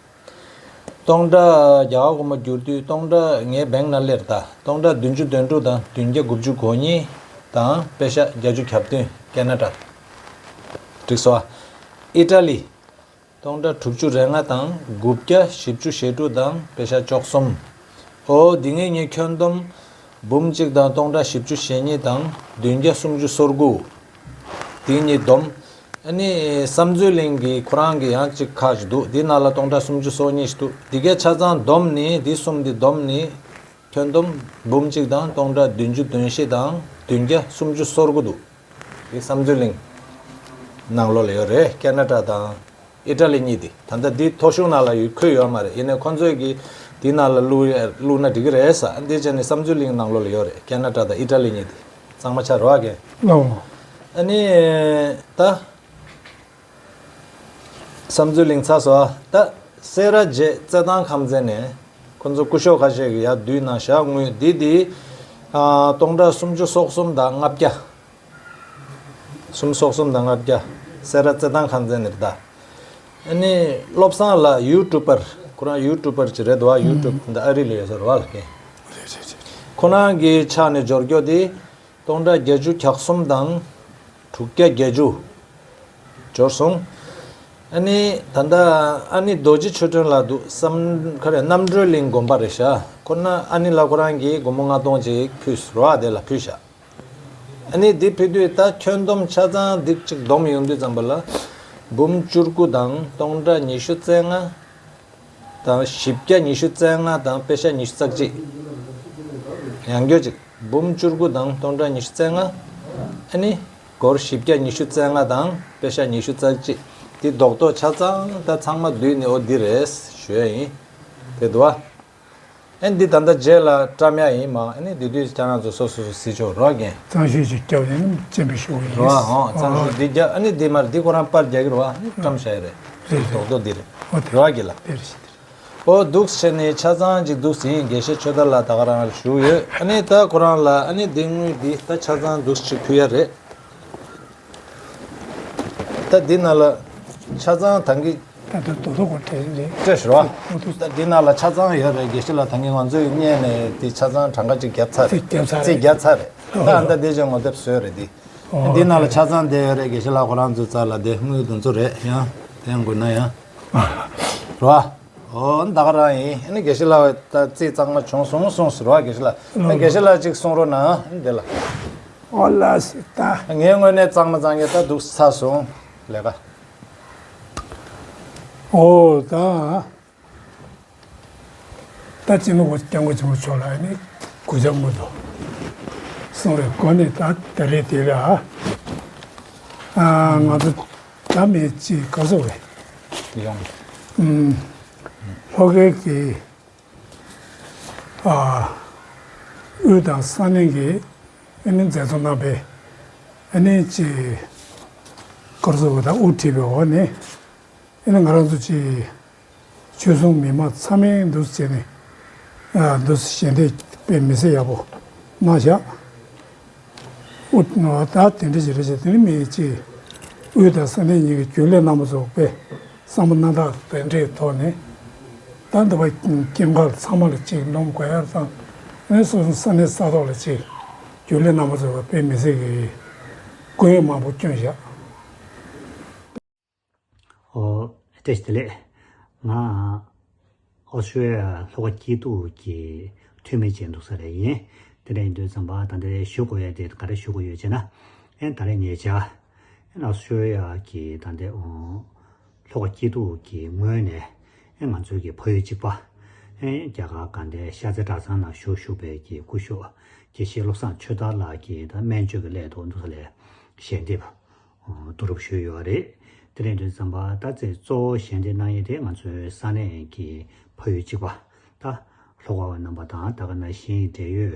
སྟོང་ཕྲག་རྒྱ་གར་སྒོར་མོ་བསྒྱུར་དུས་སྟོང་ཕྲག་ངའི་བེང་ནང་སླེབས་རེད་ད། སྟོང་ཕྲག་བདུན་ཅུ་དོན་དྲུག་དང་བདུན་བརྒྱ་དགུ་བཅུ་གོ་གཉིས་དང་པེ་ཤ་བརྒྱད་ཅུ་གྱ་བདུན་ཀེ་ན་ཌ། འགྲིག་སོང་ཨ། ཨི་ཊ་ལི། སྟོང་ཕྲག་དྲུག་ཅུ་རེ་ལྔ་དང་དགུ་བརྒྱ་བཞི་བཅུ་ཞེ་དྲུག་དང་པེ་ཤ་བཅུ་གསུམ། ཨོ་འདི་ངས་ངས་ཁྱོན་བསྡོམས་འབུམ་གཅིག་དང་སྟོང་ཕྲག་བཞི་བཅུ་ཞེ་གཉིས་དང་བདུན་བརྒྱ་སུམ་ཅུ་སོ་དགུ། འདི་གཉིས་བསྡོམས། ཨ་ནི་བསམ་ཚུལ་གླིང་གི་ཁོ་རང་གི་ཡང་གཅིག་ཁག་ཅིག་འདུག་འདི་ནང་ལ་སྟོང་ཕྲག་སུམ་ཅུ་སོ་གཉིས་ཤིག་འདུག་འདི་གའི་ཆ་ཚང་བསྡོམས་ནི་འདི་གསུམ་འདི་བསྡོམས་ནི་ཁྱོན་བསྡོམས་འབུམ་གཅིག་དང་སྟོང་ཕྲག་བདུན་ཅུ་དོན་བཞི་དང་བདུན་བརྒྱ་སུམ་ཅུ་སོ་དགུ་འདུག་འདི་བསམ་ཚུལ་གླིང་ནང་ལོགས་ལ་ཡོད་རེད། ཀེ་ན་ཌ་དང་ཨི་ཊ་ལི་གཉིས་འདི་ད་ལྟ་འདི་མཐོ་གཞུང་ནང་ལ་ཡོད་འཁོད་ཡོད་མ་རེད། ཡིན་ནའི་ཁོ་ཚོས་ཀྱི་འདི་ནང་ལ་བླུག་བླུག་ན་འགྲིག་གི་རེད་ས། འདི་བྱས་ནས་བསམ་ཚུལ་གླིང་ནང་ལོགས་ལ་ཡོད་རེད། ཀེ་ན་ཌ་དང་ཨི་ཊ་ལི་གཉིས་འདི་གཙང་མ་ཆགས་རེད་བ་ཀན། ཨོ། ཨ་ནི་ད། བསམ་ཚུལ་གླིང་ཚར་སོང་ཨ། ད་སེ་ར་བྱེས་རྩེད་ཐང་ཁང་ཚན་ནས་ཁོ་ཚོ་སྐུ་ཞབས་ཁ་ཤས་ཀྱིས་ཡར་བསྡུས་གནང་བཞག་དངུལ་འདི་འདི་ཨ་སྟོང་ཕྲག་སུམ་ཅུ་སོ་གསུམ་དང་ལྔ་བརྒྱ། སུམ་ཅུ་སོ་གསུམ་དང་ལྔ་བརྒྱ། སེ་ར་རྩེད་ཐང་ཁང་ཚན་ནས་རེད་ད། ཨ་ནི་བློ་བཟང་ལགས་ཡུ་ཊུབ་པར་ཁོ་རང་ཡུ་ཊུབ་པར་ཅིག་རེད་འདུག་བ། ཡུ་ཊུབ་འདི་ཨ་རི་ལ་ཡོད་ས་རེད་བ་ལགས་ཀན། རེད་རེད་རེད། ཁོ་རང་གི་ཕྱག་ནས་འབྱོར་རྒྱུ་དེ། སྟོང་ཕྲག་བརྒྱད་ཅུ་གྱ་གསུམ་དང་དྲུག་བརྒྱ་བརྒྱད་ཅུ་འབྱོར་སོང་། ཨ་ནི་ད་ལྟ་ཨ་ནི་རྡོ་རྗེ་ཆོས་སྒྲོན་ལགས་འདུག་བསམ་ག་རེ་རྣམ་གྲོལ་གླིང་དགོན་པ་རེད་ཤག་ཁོ་ན་ཨ་ནི་ལགས་ཁོ་རང་གིས་སྒོར་མོ་ལྔ་སྟོང་ཅིག་ཕུལ་རོགས་དེ་ལ་ཕུལ་ཤག་ཨ་ནི་འདི་ཕུལ་དུས་ད་ཁྱོན་བསྡོམས་ཆ་ཚང་འདི་གཅིག་བསྡོམས་ཡོང་དུས་ཙམ་པ་ལ་འབུམ་བཅུ་དགུ་དང་སྟོང་ཕྲག་ཉི་ཤུ་རྩ་ལྔ། དང་བཞི་བརྒྱ་ཉི་ཤུ་རྩ་ལྔ་དང་པེ་ཤ་ཉི་ཤུ་རྩ་གཅིག་ཡང་སྐྱར་ཅིག་འབུམ་བཅུ་དགུ་དང་སྟོང་ཕྲག་ཉི་ཤུ་རྩ་ལྔ། ཨ་ནི་ སྒོར་བཞི་བརྒྱ་ཉི་ཤུ་རྩ་ལྔ་དང་པེ་ཤ་ཉི་ཤུ་རྩ་གཅིག་འདི་རྡོག་རྡོག་ཆ་ཚང་ད་ཚང་མ་བསྡུས་ནས་ཨོ་འདི་རེད་ཞུ་ཡ་ཡིན། དེ་འདུག་བ། ཨེ་འདི་ད་ལྟ་རྗེས་ལ་བཀྲམ་ཡ་ཡིན་མ། ཨ་ནི་དེ་དུས་ཁྱེད་རང་ཚོ་སོ་སོ་སོ་གཟིགས་ཆོག་རོགས་རྒན། གཙང་ཤོས་ཅིག་རྒྱབ་ཡིན་ན་སྤྱན་པའི་ཤོག་ཡིན། རོགས་ཨོ་གཙང་ཤོས་འདི་རྒྱབ། ཨ་ནི་འདི་མར་འདི་ཁོ་རང་པར་རྒྱག་གི་རོགས། ཨ་ནི་བཀྲམ་བཞག་ཡ་རེད། རེད་རེད། རྡོག་རྡོག་འདི་རེད། ཨོ་དེ་རོགས་རྒན་ལ། དེ་རེད་ཤི་དེ་རེད། ཨོ་འདུག་བྱས་ནས་ཆ་ཚང་ཅིག་འདུག་ཟིན། དགེ་བཤེས་ཆོས་དར་ལགས་ད་ག་རང་བཞུགས་ཡོད། ཨ་ནི་ད་ཁོ་རང་ལ་ཨ་ནི་འདི་དངུལ་འདི་ད་ཆ་ཚང་འདུག་ཅིག་ཕུལ་ཡ་རེད། ད་འདི་ནང་ལ་ཆ་ཚང་ད་གིན་ད་ལྟ་རྡོག་རྡོག་གོ་དྲན་རེད། སྤྲད་ཤོར་བ། ཨོ་འདུག་ད་འདི་ནང་ལ་ཆ་ཚང་ཡོད་རེད། དགེ་བཤེས་ལགས་ད་གིན་ང་ཚོས་རྙེད་ནས་འདི་ཆ་ཚང་གྲངས་ཀ་ཅིག་བརྒྱབ་ཚར་རེད། རྩིས་བརྒྱབ་ཚར་རེད། རྩིས་བརྒྱབ་ཚར་རེད། ད་ཨ་ད་འདི་ཅིག་ངོ་དེབ་བཟོས་རེད་འདི། ཨོ་འདི་ནང་ལ་ཆ་ཚང་བསྡད་ཡོད་རེད། དགེ་བཤེས་ལགས་ཁོ་རང་ཚོའི་རྩ་ལ་དེ་དངུལ་འདི་ཚོ་རེད། ཡང་དེ་དགོས་ན་ཡང་རོ། ཨོ་ད་ག་རང་ཡིན། ཨ་ནི་དགེ་བཤེས་ལགས་ད་རྩིས་གཙང་མ་བྱུང་སོང་གསུངས་ཟེར་བ། དགེ་བཤེས་ལགས་ཨ་དགེ་བཤེས་ལགས་ཅིག་གསུང་རོགས་གནང་། ཨ་ནི་འདི་ལ། ཨོ་ལགས་སོ། ད་ངའི་ངོས་ནས་གཙང་མ་གཙང་རྐྱང་ད་འདུག་ཚར་སོང་ལས་ཀ། ཨོ་ད། ད་སྤྱི་ནོར་སྐྱབས་མགོན་ཆེན་པོ་མཆོག་ལ་ནི་གུས་ཕྱག་སྔོན་དུ་སོང་བའི་སྒོ་ནས་ད་ད་རེས་དེ་ལ་ཨ་ང་ཚོ་ད་མི་གཅིག་ག་ཚོད་རེད། ཡོང་། ཨུམ། ལྷོ་ཁའི་གི་ཨ་དབུས་དང་ས་གནས་ཀྱི་ཨ་ནི་མཛད་གཙོ་རྣམ་པས་ཨ་ནི་གཅིག་ག་ཚོད་རེད། ད་དབུ་ཁྲིད་པའི་འོག་ནས་ཨ་ནི་ང་རང་ཚོ་གཅིག་ཆོས་སྲུང་མི་མང་ཚང་མས་འདུག་བྱས་ནས་ཨ་འདུག་ཞལ་འདེབས་དཔེ་མི་སྲིད་ཡག་པོ་གནང་བཞག་ཨོ་ད་དེ་འདྲ་ཞིག་རེད་ཤག་དེ་ནི་མི་གཅིག་དབུས་དང་ས་གནས་གཉིས་ཀྱི་རྒྱུན་ལས་རྣམ་པ་ཚོ་དཔེ་བསམ་པ་རྣམ་དག་དེ་འདྲའི་ཐོག་ནས་ད་འདི་པ་སྐྱེས་སྐར་ཚང་མ་ལ་གཅིག་སྣུམ་གོ་ཡར་བཏང་ནས་སོ་སོ་ས་གནས་ས་ཐོག་ལ་གཅིག་རྒྱུན་ལས་རྣམ་པ་ཚོ་དཔེ་མི་སྲིད་ཀྱི་སྐུ་ཡོན་མང་པོ་བསྐྱོན་བཞག་ཨོ། བཀྲ་ཤིས་བདེ་ལེགས། ང་ཨོ་སི་ཀྲོ་ལི་ཡ་ལྷོ་ཁ་སྐྱིད་སྡུག་གི་འཐུས་མི་ཅིག་འདུག་ས་རེད་ཡིན། དེ་འདྲ་ཡིན་དུས་ཙམ་པ་ད་ལྟ་ཞུ་དགོས་ཡ་དེ་ག་རེ་ཞུ་དགོས་ཡོད་ཅེ་ན། ཨེ་ད་རེས་ཉེ་ཆར་ཨེ་ཨོ་སི་ཀྲོ་ལི་ཡ་གི་ད་ལྟ་ཨོ་ལྷོ་ཁ་སྐྱིད་སྡུག་གི་ངོས་ནས་ཨེ་ང་ཚོའི་གི་ཕ་ཡུལ་གཅིག་པ་ཨེ་རྒྱ་གར་དགའ་ལྡན་ཤར་རྩེ་གྲྭ་ཚང་ནང་བཞུགས་བཞུགས་པའི་གི་སྐུ་ཞབས་དགེ་བཤེས་བློ་བཟང་ཆོས་དར་ལགས་ཀྱིས་ད་སྨན་བཅོས་ཀྱི་སླད་དུ་འདུག་ས་ལས་ཞལ་འདེབས་བསྡུ་རུབ་ཞུས་ཡོད་རེད། དེ་རེད་འདུག་ཙམ་པ་ད་ཚེ་གཙོ་བོ་ཞལ་འདེབས་གནང་ཡས་དེ་ང་ཚོའི་ས་གནས་ཀྱི་ཕ་ཡུལ་གཅིག་པ་ད་ལྷོ་ཁ་བ་རྣམ་པ་དང་ད་ག་ནང་བཞིན་འབྲེལ་ཡོད་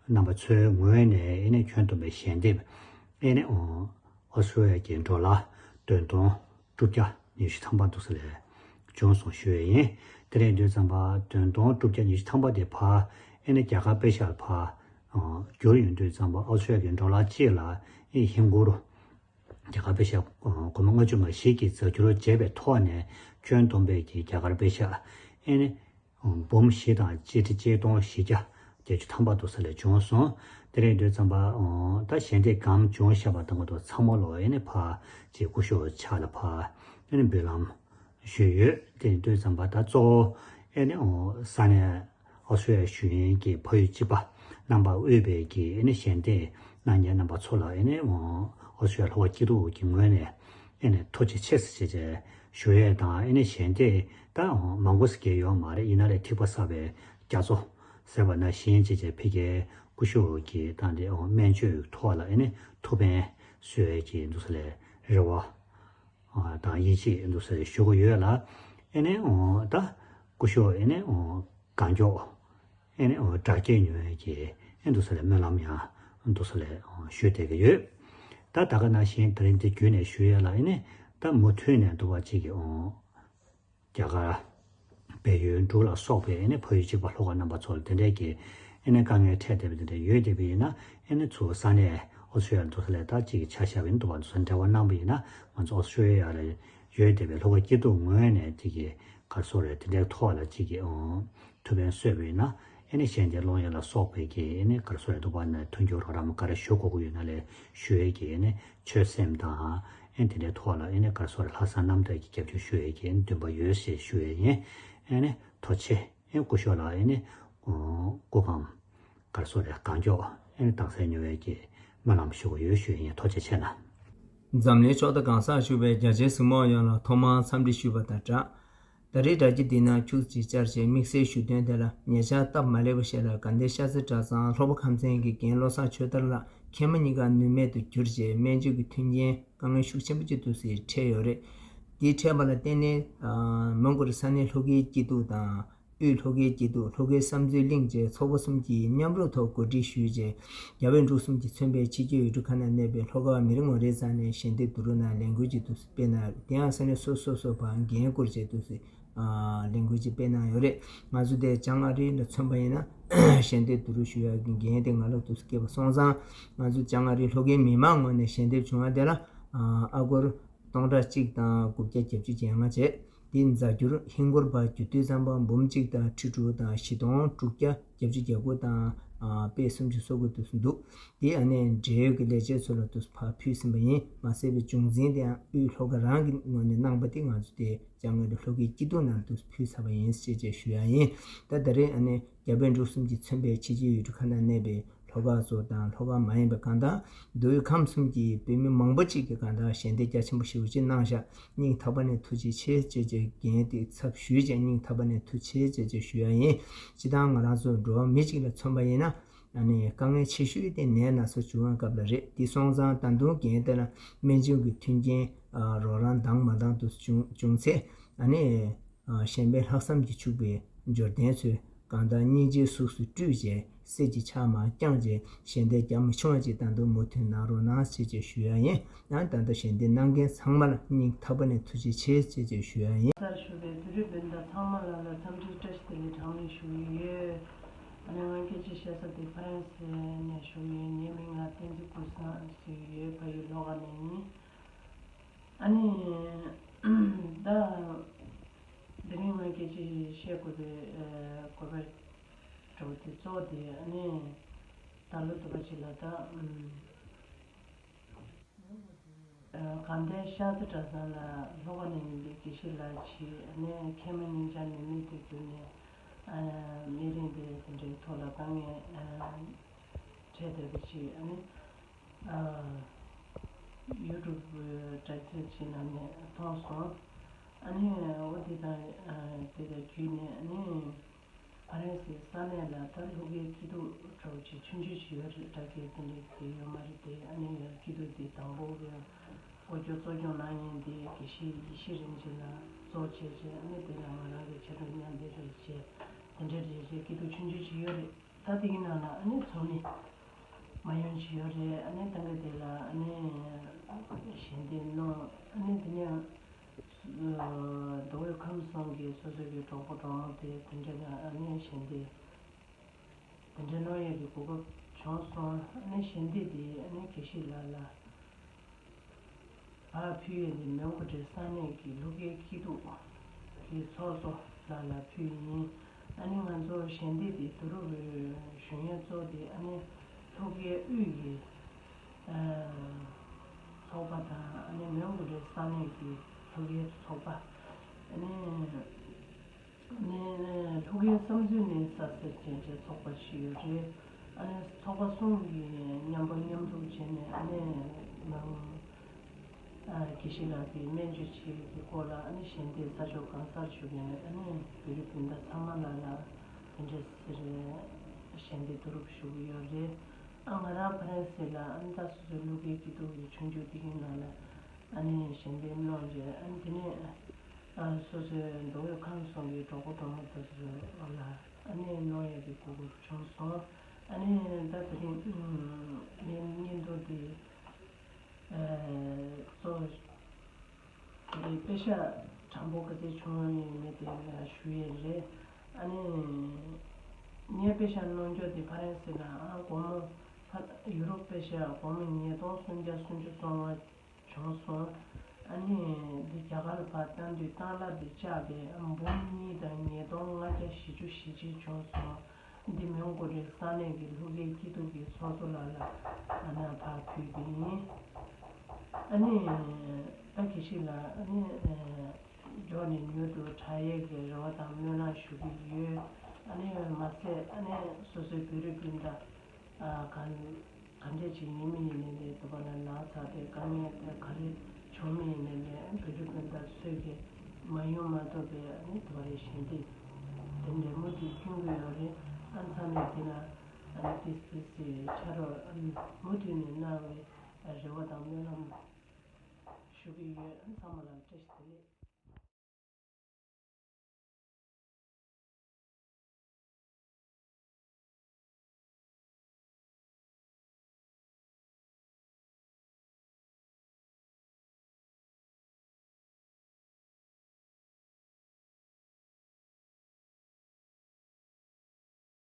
རྣམ་པ་ཚོའི་ངོས་ནས་ཨེ་ནས་ཁྱོན་བསྡོམས་པའི་ཞལ་འདེབས་ཨེ་ནས་ཨོ་སི་ཀྲོ་ལི་ཡ་གྱི་ཌོ་ལར་བདུན་སྟོང་དྲུག་བརྒྱ་ཉི་ཤུ་ཐམ་པ་འདུག་ས་ལས་བྱུང་སོང་ཞུ་ཡས་ཡིན། དེ་རེད་འདུག་ཙམ་པ་བདུན་སྟོང་དྲུག་བརྒྱ་ཉི་ཤུ་ཐམ་པ་དེ་ཕར་ཨེ་ནས་རྒྱ་གར་པེ་ཤ་ལ་ཕར་བསྒྱུར་ཡོང་དུས་ཙམ་པ་ཨོ་སི་ཀྲོ་ལི་ཡ་གི་ཌོ་ལར་གཅིག་ལ་ཨེ་ཧིན་སྒོར་རྒྱ་གར་པེ་ཤ་སྒོར་མོ་ལྔ་བཅུ་ང་བཞི་གི་རྒྱ་སྒྱུར་བྱས་པའི་ཐོག་ནས་ཁྱོན་བསྡོམས་པའི་གི་རྒྱ་གར་པེ་ཤ་ཨེ་ནི་འབུམ་བཞི་དང་སྤྱི་ཁྲི་གཅིག་སྟོང་བཞི་བརྒྱ་བརྒྱད་ཅུ་ཐམ་པ་འདུག་ས་ལས་བྱུང་སོང་། དེ་རེད་འདུག་ཙམ་པ་ད་ཞལ་འདེབས་གང་བྱུང་བཞག་པ་དང་གོ་ཚང་མ་ལོ་ཨེ་ནི་ཕར་ཅིག་སྐུ་ཞབས་ཕྱག་ལ་ཕར་ཨེ་ནི་འབུལ་ལམ་ཞུས་ཡོད། དེ་རེད་འདུག་ཙམ་པ་ད་གཙོ་བོ་ཨེ་ནི་ས་གནས་ཨོ་སི་ཀྲོ་ལི་ཡ་བཞུགས་མཁན་གྱི་ཕ་ཡུལ་གཅིག་པ་རྣམ་པ་དབུས་པའི་གི་ཨེ་ནི་ཞལ་འདེབས་གནང་མཁན་རྣམ་པ་ཚོ་ལ་ཨེ་ནི་ཨོ་སི་ཀྲོ་ལི་ཡ་ལྷོ་ཁ་སྐྱིད་སྡུག་གི་ངོས་ནས་ཨེ་ནི་ཐུགས་རྗེ་ཆེ་ཟེར་བྱས་བྱས་ཞུ་ཡས་དང་ཨེ་ནི་ཞལ་འདེབས་ད་མང་པོ་ཟེར་མཁན་ཡོད་མ་རེད། ཡིན་ན་ལས་ཐིགས་པ་བསགས་པའི་རྒྱ་མཚོ་ཟེར་བ་ནང་བཞིན་བྱས་བྱས་ཕ་གིའི་སྐུ་ཞབས་ཀྱི་ད་འདི་སྨན་བཅོས་ཐོག་ལ་ཨེ་ནི་ཐུགས་ཕན་གསོས་ཡས་ཀྱི་འདུག་ས་ལས་རེ་བ་དང་ཡིད་ཆེས་འདུག་ཟེར་ཞུ་གི་ཡོད་ལ། ཨེ་ནས་ད་སྐུ་ཞབས་ཨེ་ནས་གང་མགྱོགས་ཨེ་ནས་དྲག་སྐྱེད་ཡོང་ཡས་ཀྱི་ཨེ་འདུག་ཟེར་ལས་སྨོན་ལམ་ཡང་འདུག་ཟེར་ལས་ཞུ་བསྡད་ཀྱི་ཡོད། ད་ད་ག་ནང་བཞིན་དེ་རིང་འདི་བརྒྱུད་ནས་ཞུ་ཡས་ལ་ཨེ་ནས་ད་མུ་མཐུད་ནས་འདུག་པ་གཅིག་གི་རྒྱ་གར་བལ་ཡུལ་འབྲུག་ལ་སོགས་པའི་ཨེ་ནི་ཕ་ཡུལ་གཅིག་པ་ལྷོ་ཁ་རྣམ་པ་ཚོ་ལ་དེ་འདྲའི་གི་ཨེ་ནི་དཀའ་ངལ་འཕྲད་བསྡད་པ་དེ་འདྲ་ཡོད་བསྡད་པ་ཡིན་ན་ཨེ་ནི་ཚུར་ས་གནས་ཨོ་སི་ཀྲོ་ལི་ཡ་འདུག་ས་ལས་ད་གཅིག་གི་ཆ་བཞག་པ་ཡིན་འདུག་པ་འདུག་ས་འབྲེལ་བ་གནང་པ་ཡིན་ན་ང་ཚོ་ཨོ་སི་ཀྲོ་ལི་ཡ་ལ་ཡོད་བསྡད་པའི་ལྷོ་ཁ་སྐྱིད་སྡུག་ངོས་ནས་གཅིག་གི་ག་རེ་ཟེར་རེད་དེ་འདྲའི་ཐོག་ལ་གཅིག་གི་ཨོ་ཐུགས་ཕན་གསོས་པ་ཡིན་ན་ཨེ་ནི་ཞལ་འདེབས་སློང་ཡས་ལ་སོགས་པའི་གི་ཨེ་ནི་ག་རེ་ཟེར་རེད་འདུག་པ་ནས་མཐུན་འགྱུར་རོགས་རམ་ག་རེ་ཞུ་དགོས་ཀྱི་ཡོད་ན་ལས་ཞུ་ཡས་ཀྱི་ཨེ་ནི་ཆོད་སེམས་དང་ཨེ་དེ་འདྲའི་ཐོག་ལ་ཨེ་ནི་ག་རེ་ཟེར་རེད་ལྷག་བསམ་རྣམ་དག་གི་རྒྱབ་སྐྱོར་ཞུ་ཡས་ཀྱི་ཨེ་ནི་འདུན་པ་ཡོད་ཞེས་ཞུ་ཡས་ཡིན། ཨེ་ནི་ཐུགས་རྗེ་ཆེ། ཨེ་སྐུ་ཞབས་ལགས་ཨེ་ནི་སྐུ་ཁམས་ག་རེ་ཟེར་རེད་གང་མགྱོགས་ཨེ་ནི་དྭངས་གསལ་ཡོང་བའི་གི་སྨོན་ལམ་ཞུ་གི་ཡོད་ཞུ་ཡས་ཡིན། ཐུགས་རྗེ་ཆེ་གནང་། འཛམ་གླིང་ཕྱོགས་མཐའ་གང་སར་བཞུགས་པའི་རྒྱ་ཆེའི་གཟིགས་མོ་ཡོངས་ལ་ཐོག་མར་འཚམས་འདྲི་ཞུས་པ་དང་སྦྲགས། ད་རེས་དྲ་རྒྱ་འདི་ནང་ཁྱུག་ཅིག་བཅར་བྱས་དམིགས་བསལ་ཞུ་དོན་དེ་ལ་ཉེ་ཆར་སྟབས་མ་ལེགས་པ་ཞིག་ལ་དགའ་ལྡན་ཤར་རྩེ་གྲྭ་ཚང་ལྷོ་པ་ཁམས་ཚན་གྱི་རྒན་བློ་བཟང་ཆོས་དར་ལགས་ མཁལ་མ་གཉིས་ཀ་ནུས་མེད་དུ་གྱུར་རྗེས་སྨན་བཅོས་ཀྱི་མཐུན་རྐྱེན་དཀའ་ངལ་ཤུགས་ཆེན་པོ་ཅིག་ཏུ་སེ་འཕྲད་ཡོད་རེད། དེ་འཕྲད་པ་ལ་བརྟེན་ནས་མོན་གྷོ་རི་ས་གནས་ལྷོ་ཁའི་སྐྱིད་སྡུག་དང་། དབུས་ལྷོ་ཁའི་སྐྱིད་སྡུག་ལྷོ་ཁའི་བསམ་ཚུལ་གླིང་བཅས་ཚོགས་པ་གསུམ་གྱིས་མཉམ་རུབ་ཐོག་གོ་སྒྲིག་ཞུས་རྗེས། རྒྱ་བལ་འབྲུག་གསུམ་གྱིས་མཚོན་པའི་ཕྱི་རྒྱལ་ཡུལ་གྲུ་ཁག་ནང་གནས་པའི་ལྷོ་ཁ་བ་མི་རེ་ངོ་རེའི་རྩ་ནས་ཞལ་འདེབས་བསྡུ་རུབ་གནང་ལས་འགུལ་ཅིག་ཏུ་སྤེལ་གནང་ཡོད་རེད། དེ་ཡང་ས་གནས་སོ་སོ་སོ་བར་འགན་བསྐུར་བྱས་ཏུ་སེ་ལས་འགུལ་ཅིག་སྤེལ་གནང་ཡོད་རེད། ང་ཚོ་དེ་བྱང་ཨ་རི་ལ་མཚོན་པ་ཡིན་ན་ཞལ་འདེབས་བསྡུ་རུབ་ཞུ་ཡག་གི་འགན་དེ་ང་ལ་ཏུ་སེ་བཀལ་བ་སོང་ཙང་། ང་ཚོ་བྱང་ཨ་རི་ལྷོ་ཁའི་མི་མང་ངོས་ནས་ཞལ་འདེབས་བྱུང་བ་དེ་ལ་ཨ་སྒོར་སྟོང་ཕྲག་གཅིག་དང་དགུ་བརྒྱ་བརྒྱད་ཅུ་གྱ་ལྔ་བྱས། དེ་རྫ་འགྱུར་ཧིན་སྒོར་བར་རྒྱུ་དུས་ཙམ་པ་འབུམ་གཅིག་དང་ཁྲི་དྲུག་དང་བཞི་སྟོང་དྲུག་བརྒྱ་བརྒྱད་ཅུ་གྱ་དགུ་དང་ཨ་པད་སུམ་ཅུ་སོ་དགུ་དུ་འདུག་དེ་ཨ་ནེ་འབྲེལ་ཡོད་ཀྱི་ལས་བྱེད་ཚོ་ལ་དུ་ཕར་ཕུལ་ཟིན་པ་ཡིན། མ་ཟད་པའི་བྱུང་འཛིན་དེའང་དབུས་ལྷོ་ཁ་རང་གི་ངོས་ནས་གནང་པ་དེ་ང་ཚོ་དེ་བྱང་ཨ་རི་ལྷོ་ཁའི་སྐྱིད་སྡུག་ནང་དུ་ཕུལ་ཚར་བ་ཡིན་ཞེས་བཅས་ཞུ་ཡ་ཡིན། ད་ད་རེས་ཨ་ནེ་རྒྱ་བལ་འབྲུག་གསུམ་གྱིས་མཚོན་པའི་ཕྱི་རྒྱལ་ཡུལ་གྲུ་ཁག་ནང་གནས་པའི་ལྷོ་ཁ་ཚོ་དང་ལྷོ་ཁ་མ་ཡིན་པའི་གང་ལྟར་མདོ་དབུས་ཁམས་གསུམ་གྱི་བོད་མི་མང་པོ་གཅིག་གིས་གང་ལྟར་ཞལ་འདེབས་རྒྱ་ཆེན་པོ་ཞེ་པོ་ཅིག་གནང་ཤག་སྙིང་ཐག་པ་ནས་ཐུགས་རྗེ་ཆེ་ཅེས་བཅས་འགན་དེ་ཚབ་ཞུས་བྱས་སྙིང་ཐག་པ་ནས་ཐུགས་རྗེ་ཆེ་ཅེས་བཅས་ཞུ་ཡ་ཡིན། སྤྱིར་བཏང་ང་རང་ཚོ་འགྲོ་བ་མི་གཅིག་ལ་མཚོན་པ་ཡིན་ན། ཨ་ནི་དཀའ་ངལ་ཆེ་ཤོས་དེ་ནད་ན་ཚ་བྱུང་བའི་སྐབས་ལ་རེད། དེ་སོང་ཙང་ད་དུང་འགན་དེ་ལ་སྨན་བཅོས་ཀྱི་མཐུན་རྐྱེན་རོགས་རམ་དང་མ་འདང་དུ་བྱུང་བྱུང་ཚེ། ཨ་ནི། གཞན་ཕན་ལྷག་བསམ་གྱིས་ཕྱུག་པའི་འབྱོར་ལྡན་ཚོས་གང་ལྟར་སྙིང་རྗེའི་གཟུགས་སུ་སྤྲུལ་བྱས་གསེར་གྱི་ཕྱག་མར་བརྐྱངས་བྱས་ཞལ་འདེབས་རྒྱ་མི་ཆུང་བ་ཅིག་ད་དུང་མུ་མཐུད་གནང་རོགས་གནང་ཞེས་བཅས་ཞུ་ཡ་ཡིན། ཡང་ད་ལྟ་ཞལ་འདེབས་གནང་མཁན་ཚང་མ་ལ་སྙིང་ཐག་པ་ནས་ཐུགས་རྗེ་ཆེ་ཞེས་བཅས་ཞུ་ཡ་ཡིན། གསར་ཞུགས་པའི་བོད་རིགས་སྤུན་ཟླ་ཚང་མ་ལ་ལ་འཚམས་འདྲི་བཀྲ་ཤིས་བདེ་ལེགས་གྲངས་མེད་ཞུ་གི་ཡོད། ཨ་ནི་ང་སྐད་ཆ་བཤད་ས་དེ་ཕ་རན་སི་ནས་ཞུ་གི་ཡོད། ངའི་མིང་ལ་བསྟན་འཛིན་ཀུན་བཟང་ཟེར་གི་ཡོད། ཕ་ཡུལ་ལྷོ་ཁ་ནས་ཡིན། ཨ་ནི། ད། དེ་རིང་ང་སྐད་ཆ་བཤད་དགོས་པའི་ཨ་དགོས་པ་འདྲ་བོ་དེ་གཙོ་བོ་དེ་ཨ་ནི། ད་ལོ་དུ་བ་ཅིག་ལ་ད་ཨམ། ཨ་དགའ་ལྡན་ཤར་རྩེ་གྲྭ་ཚང་ལ་ལྷོ་ཁ་ནས་ཡིན་པའི་དགེ་བཤེས་ལགས་ཀྱིས་ཨ་ནི་མཁལ་མ་སྙིང་རྗེ་ནད་མེད་དུ་གྱུར་ནས་ཨ་ནད་རིམས་དེ་དེ་འདྲའི་ཐོག་ལ་དཀའ་ངལ་ཨ་འཕྲད་བསྡད་པ་ཅིག་ཨ་ནི། ཨ། ཡུ་ཊུབ་དྲ་ཚིགས་ཅིག་ནང་ནས་མཐོང་སོང་། ཨ་ནི་འོ་དེ་དང་ཨ་དེ་དང་བརྒྱུད་ནས་ཨ་ནི་ཕ་རན་སིའི་ས་གནས་ལ་ད་ལྷོ་ཁའི་སྐྱིད་སྡུག་འདྲ་བོ་ཅིག་ཆུང་ཆུང་ཅིག་ཡོད་རེད། སྒྲ་སྐད་དེ་འདྲ་དེ་ཡོད་མ་རེད་དེ། ཨ་ནི་སྐྱིད་སྡུག་དེ་དང་པོ་གི་འགོ་སྐྱོ་གཙོ་སྐྱོང་གནང་མཁན་དེ་དགེ་བཤེས་ཡེ་ཤེས་རིན་ཆེན་ལགས་གཙོ་བྱས་བྱས། ཨ་ནི་དེ་ལ་ང་རང་གི་ཕྱག་རོགས་མཉམ་འབྲེལ་རེད་བྱས། དེ་འདྲ་རེད་བྱས་སྐྱིད་སྡུག་ཆུང་ཆུང་ཅིག་ཡོད་རེད། ད་དེ་གི་ནང་ལ་ཨ་ནི་ཚོགས་མི་མ་ཡོང་ཅིག་ཡོད་རེད། ཨ་ནི་ད་ག་དེ་ལ་ཨ་ནི་ཞལ་འདེབས་གནང་། ཨ་ནི་དེ་ནས་མདོ་དབུས་ཁམས་གསུམ་གྱི་སོ་སོ་གི་གྲོགས་པོ་གྲོགས་མོ་དེ་དེ་འདྲ་ལ་ཨ་ནི་ཞལ་འདེབས་དེ་འདྲ་གནང་ཡས་ཀྱི་གོ་སྐབས་བྱུང་སོང་། ཨ་ནི་ཞལ་འདེབས་དེ་ཨ་ནི་དགེ་བཤེས་ལགས་ལ། ཕར་ཕུལ་ཡས་འདི་མོན་གྷོ་འདྲའི་ས་གནས་ཀྱི་ལྷོ་ཁའི་སྐྱིད་སྡུག་གི་ཚོགས་གཙོ་ལགས་ལ་ཕུལ་ཡིན། ཨ་ནི་ང་ཚོ་ཞལ་འདེབས་འདི་བསྡུ་རུབ་ཞུ་མཁན་གཙོ་བོ་དེ་ཨ་ནི་ལྷོ་ཁའི་དབུས་ཀྱི་ཚོགས་པ་དང་ཨ་ནི་མོན་གྷོ་འདྲའི་ས་གནས་ཀྱི་ལྷོ་ཁའི་ཚོགས་པ་ཨ་ནི། ནས་ལྷོ་ཁའི་བསམ་ཚུལ་ནི་ས་སེར་ཅན་གྱི་ཚོགས་པ་ཞིག་ཡོད་རེད། ཨ་ནི་ཚོགས་པ་གསུམ་གྱིས་མཉམ་པོ་མཉམ་རུབ་བྱས་ནས་ཨ་ནི་ནང་ཨ་དགེ་བཤེས་ལགས་ཀྱི་སྨན་བཅོས་བྱེད་ཀྱི་སྐོར་ལ་ཨ་ནི་ཞལ་འདེབས་ས་ཕྱོགས་གང་སར་ཞུགས་ནས་ཨ་ནི་བོད་རིགས་སྤུན་ཟླ་ཚང་མ་ལ་ལ་དེ་འདྲ་ཟེར་ཞལ་འདེབས་བསྡུ་རུབ་ཞུ་གི་ཡོད་རེད། ཨ་ང་རང་ཕ་རན་སི་ལ་ཨ་ནི་ད་སོ་སོའི་ལྷོ་ཁའི་སྐྱིད་སྡུག་གི་ཆུང་ཆུང་དེ་གི་ནང་ལ་ཨ་ནི་ཞལ་འདེབས་གནང་རྗེས་ཨ་ནི་དེ་ནས། ཨ་སོ་སོའི་མདོ་དབུས་ཁམས་གསུམ་གྱི་གྲོགས་པོ་གྲོགས་མོ་དེ་ཚོ་ལ་ཨ་ནི་གནང་ཡས་ཀྱི་གོ་སྐབས་བྱུང་སོང་། ཨ་ནི་ད་དེ་རིང་ངའི་བརྙན་ཐུང་འདི་གཙོ་བོ་དེ་རིང་པེ་ཤག་དྲང་པོ་ག་ཚོད་བྱུང་ཡོད་མེད་དེ་ཞུ་ཡས་རེད། ཨ་ནི་ངས་པེ་ཤག་གནང་རྒྱུ་དེ་ཕ་རན་སི་ནང་ཨ་སྒོར་མོ་ཕ་ཡུ་རོབ་པེ་ཤག་སྒོར་མོ་ཉིས་སྟོང་སུམ་བརྒྱ་སུམ་ཅུ་སོ་ལྔ། བྱུང་སོང་། ཨ་ནི་འདི་རྒྱ་གར་ལ་ཕར་བཏང་དུས་བཏང་གླ་འདི་བཅག་པའི་འབུམ་གཉིས་དང་ཉིས་སྟོང་ལྔ་བརྒྱ་བཞི་བཅུ་ཞེ་གཅིག་བྱུང་སོང་། འདི་མོན་གྷོ་རི་ས་གནས་ཀྱི་ལྷོ་ཁའི་སྐྱིད་སྡུག་གི་ཚོགས་གཙོ་ལགས་ལ་ཨ་ནི་ཕར་ཕུལ་གྱི་ཡིན། ཨ་ནི་ད་དགེ་བཤེས་ལགས་ཨ་ནི་མགྱོགས་ནས་མྱུར་དུ་དྲག་ཡས་ཀྱི་རེ་བ་དང་སྨོན་ལམ་ཞུ་གི་ཡོད། ཨ་ནི་མ་ཟད་ཨ་ནི་སོ་སོའི་བོད་རིགས་སྤུན་ཟླ་ཨ་གང་ག་འདྲས་ཅིག་ཡིན་མིན་ཡིན་ནའི་ལས་དུ་བ་ལ་ནག་ཚ་དེ་དཀའ་ངལ་དེ་ག་རེ་བྱུང་མིན་ཡིན་ནའི་ལས་བོད་རིགས་སྤུན་ཟླ་ཚོས་ཀྱི་མ་ཡོང་མ་ཐུབ་པའི་ཨ་ནི་དུ་བ་རེ་བཞིན་དེ་དེ་འདྲའི་མུ་མཐུད་སྐྱོང་གི་ཡོད་རེད། ཨ་མཚམས་ནས་དེ་ན་ ཨ་ནི་ཏེ་སི་ཏེ་སི་ཕྱག་རོགས་ཨ་ནི་མུ་མཐུད་ནས་གནང་བའི་རེ་བ་དང་སྨོན་ལམ་ཞུ་གི་ཡོད། ཨ་ནི་ཚང་མ་ལ་བཀྲ་ཤིས་བདེ་ལེགས།